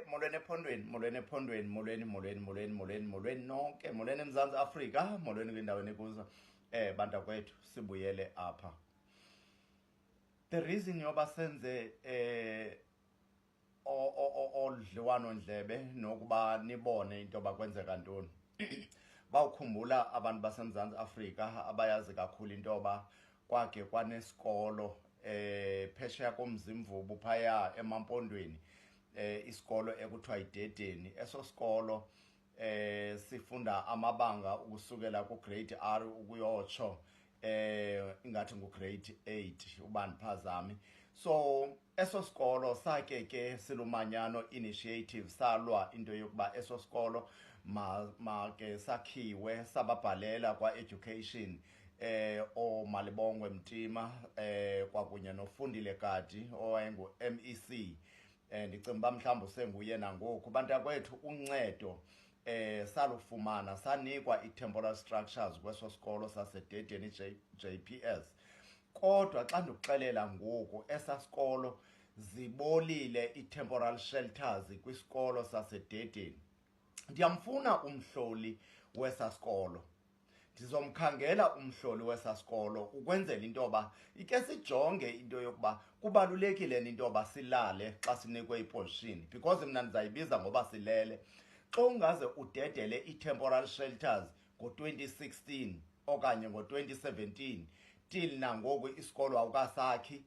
Molweni ephondweni, molweni ephondweni, molweni, molweni, molweni, molweni, molweni nonke, molweni eMzantsi Afrika, molweni kwindawo enikuzo. Bantakwethu, sibuyele apha. The reason yoba senze odliwano ndlebe nokuba nibone into yoba kwenzeka ntoni. Bawukhumbula abantu baseMzantsi Afrika abayazi kakhulu into yoba kwake kwanesikolo phesheya koMzimvubu phaya emaMpondweni, isikolo ekuthiwa iDedeni. Eso sikolo sifunda amabanga ukusukela ku grade R ukuyotsho ingathi ngu grade 8 uba ndiphazami. So eso sikolo sake ke silumanyano initiative salwa into yokuba eso sikolo ma ke sakhiwe, sababhalela kwa education oMalibongwe Mtima kwakunye noFundile Kadi owayengu MEC. Ndicinga uba mhlawumbi usenguye nangoku. Bantakwethu, uncedo salufumana, sanikwa i-temporal structures kweso sikolo saseDedeni JPS. Kodwa xa ndikuxelela ngoku, esa sikolo zibolile i-temporal shelters kwisikolo saseDedeni. Ndiyamfuna umhloli wesa sikolo, ndizomkhangela umhloli wesa sikolo ukwenzela into yoba ike sijonge into yokuba kubalulekile into yoba silale xa sinikwe iposition, because mna ndizayibiza ngoba silele. Xa ungaze udedele i-temporal shelters ngo-2016 okanye ngo-2017 till nangoku isikolo awukasakhi,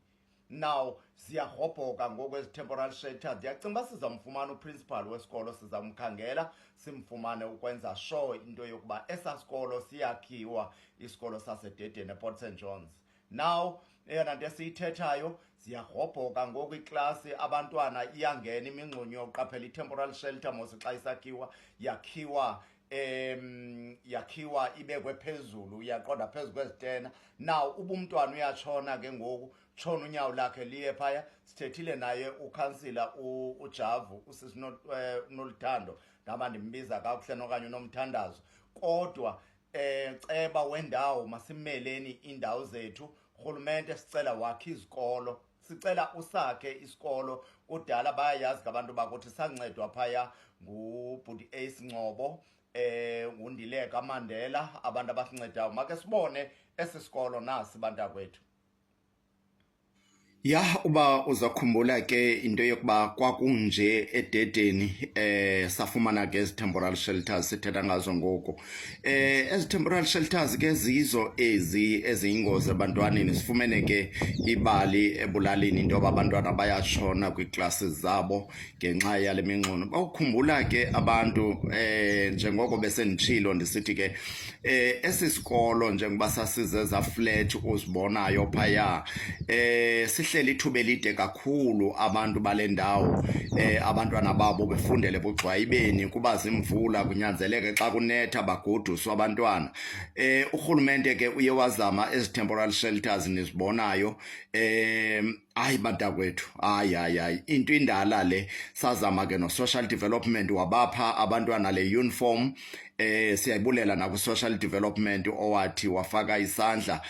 now siyarhobhoka ngoku ezi temporal shelters. Ndiyacinga uba sizamfumana uprincipal wesikolo, sizamkhangela simfumane ukwenza sure into yokuba esaa sikolo siyakhiwa, isikolo saseDedeni ePort St Johns. Now eyona nto esiyithethayo, ziyarhobhoka ngoku iklasi, abantwana iyangena imingxunyo. Yoqaphela i-temporal shelter mos xa isakhiwa, yakhiwa ibekwe phezulu, uyaqonda, phezu kwezitena. Now uba umntwana uyatshona ke ngoku, tshona unyawo lakhe liye phaya. Sithethile naye ukhansila uJavu, usisi uNoluthando, ndaba ndimbiza kakuhle nokanye uNomthandazo. Kodwa ceba wendawo, masimeleni indawo zethu. Rhulumente, sicela wakhe izikolo, sicela usakhe isikolo. Kudala bayayazi ngabantu bakuthi sancedwa phaya ngubhuti Ace Ncobo, nguNdileka Mandela, abantu abasincedayo. Make sibone esi sikolo nasi, bantakwethu. Ya, uba uzakhumbula ke into yokuba kwakunje eDedeni, safumana ke ezi temporal shelters sithetha ngazo ngoku. Ezi temporal shelters ke zizo ezi eziyingozi ebantwaneni. Sifumene ke ibali ebulalini into yoba abantwana bayatshona kwiiklasi zabo ngenxa yale mingxuno. Bawukhumbula ke abantu, njengoko besenditshilo ndisithi ke esi sikolo njengoba sasizeza flat uzibonayo phaya, sihleli ithuba elide kakhulu abantu bale ndawo, abantwana babo befundele bugxwayibeni kuba zimvula, kunyanzeleke xa kunetha bagoduswe abantwana. Urhulumente ke uye wazama ezi temporal shelters nizibonayo. Hayi bantakwethu, hayi, hayi, hayi, into indala le. Sazama ke no-social development, wabapha abantwana le uniform. Siyayibulela naku social development owathi wafaka isandla,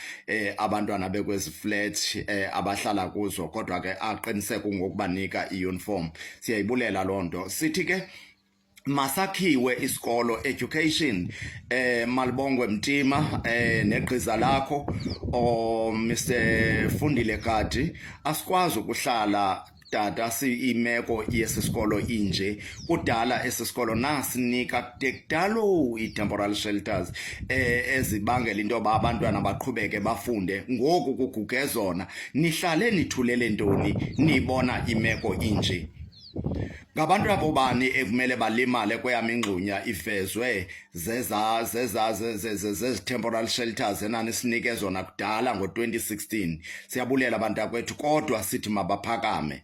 abantwana bekwezi flat abahlala kuzo, kodwa ke aqiniseke ngokubanika iuniform. Siyayibulela loo nto. Sithi ke masakhiwe isikolo. Education, Malibongwe Mtima negqiza lakho o Mr Fundile Kadi, asikwazi ukuhlala tata si imeko yesisikolo inje. Kudala esisikolo nasinika kudalo i-temporal shelters ezibangela into yoba abantwana baqhubeke bafunde. Ngoku kuguge zona, nihlale nithulele ntoni nibona imeko inje? Ngabantu abobani ekumele balimale kweyam ingxunya ivezwe zeza zezi temporal shelters enani sinike zona kudala ngo-2016? Siyabulela, bantakwethu, kodwa sithi mabaphakame.